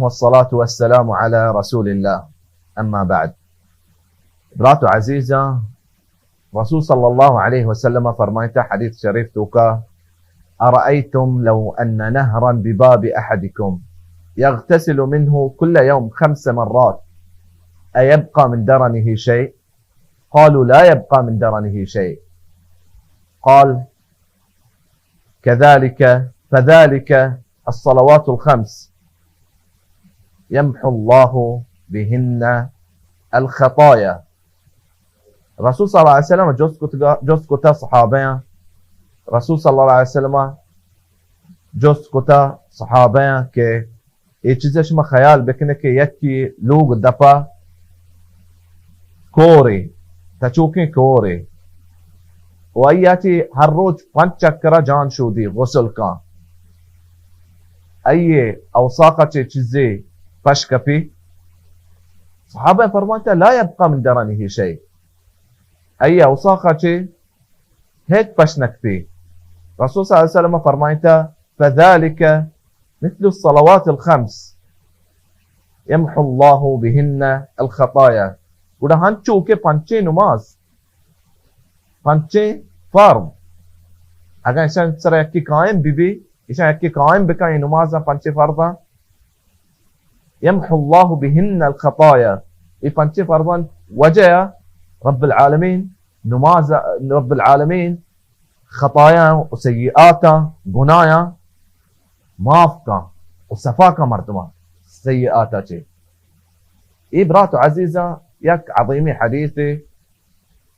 والصلاة والسلام على رسول الله. أما بعد. برات عزيزة، رسول صلى الله عليه وسلم فرمائتا حديث شريف توكا: أرأيتم لو أن نهرا بباب أحدكم يغتسل منه كل يوم خمس مرات أيبقى من درنه شيء؟ قالوا: لا يبقى من درنه شيء. قال: كذلك، فذلك الصلوات الخمس يمحو الله بهن الخطايا. رسول صلی اللہ علیہ وسلم جست کتگا، جست کتا صحابیاں، رسول صلی اللہ علیہ وسلم جست کتا صحابیاں کہ اے چیزا شما خیال بکنے کہ یکی لوگ دپا کورے، تچوکیں کورے، و آئی ء چہ ہر روچ پنچ چکرا جان شودی غسل کاں، آئی ء اوساقا چہ چیزے پش کپی؟ صحابہ فرمائتا: لا يبقى من درنه شيء. آئی ء اوساقا چہ ہچ پش نکپی. رسول صلی اللہ علیہ وسلم فرمائتا: فذلك مثل الصلوات الخمس يمحو الله بهن الخطايا. گڑا ہنچو کہ پنچیں نماز، پنچیں فرض، اگاں ایشاں سر یکی قائم بی بی، ایشاں یکی قائم بکن، اے نمازاں، پنچیں فرضاں، يمحو الله بهن الخطايا، اے پنچیں فرضاں وجہ رب العالمین نماز، رب العالمین خطایاں و سیئاتاں، گناہاں معاف کاں و صفا کاں مردماں سیئاتا چے. اے برات و عزیزاں، یک عظیمی حدیثے.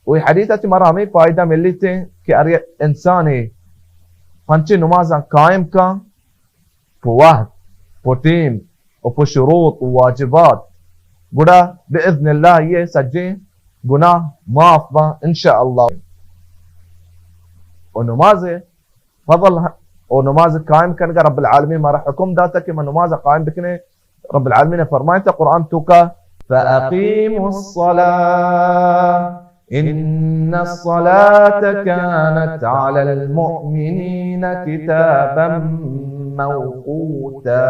و اے حدیثا چے مارا ہمے فائدہ ملیتے کہ ہر یک انسانے پنچیں نمازاں قائم کاں، پہ وہد، پہ ٹیم و پہ شروط و واجبات، گڑا باذن اللہ یہ سجیں گناہ معاف باں انشاءاللہ. و نماز فضل ہ-، و نماز قائم کنگا رب العالمین مارا حکم داتا کہ ما نماز قائم بکنے. رب العالمین فرمائتا قرآن توکا: فأقيموا الصلاة إن الصلاة كانت على المؤمنين كتابا موقوتا.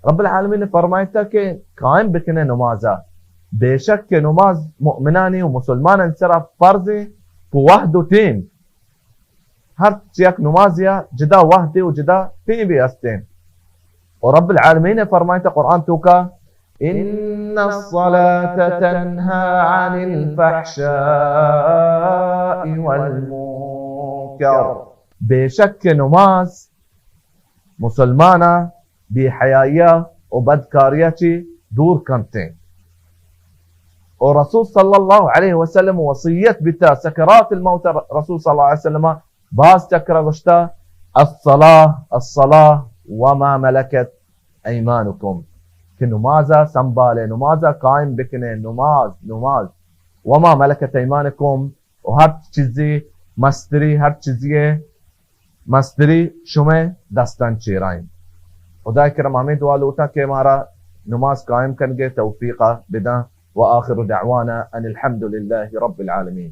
رب العالمین فرمائتا کہ قائم بکنے نمازا، بے شک کہ نماز مؤمنانی و مسلمانانی سرا فرض ایں پہ وہد و ٹیم. ہر یک نمازیا جدا وہدے و جدا ٹیمے استیں. و رب العالمین فرمائتا قرآن توکا: إن الصلاة تنهى عن الفحشاء والمنكر. بے شک کہ نماز مسلمانا بے حیائیا و بدکاریا چے دور کنتیں. و رسول صلی اللہ علیہ وسلم وصیت بیتا، سکرات الموت رسول صلی اللہ علیہ وسلم باز چکرا گوشتا: الصلاة، الصلاة وما ملكت أيمانكم، کہ نمازا سنبھالے، نمازا قائم بکنے، نماز، نماز. وما ملكت أيمانكم، و ہر چیزی مستری، ہر چیزی مستری شمئے دستان چیرائیں. خدائے کرم ہمیں دعا لوٹاں کہ مارا نماز قائم کنگے توفیقا بداں. وآخر دعوانا أن الحمد لله رب العالمين.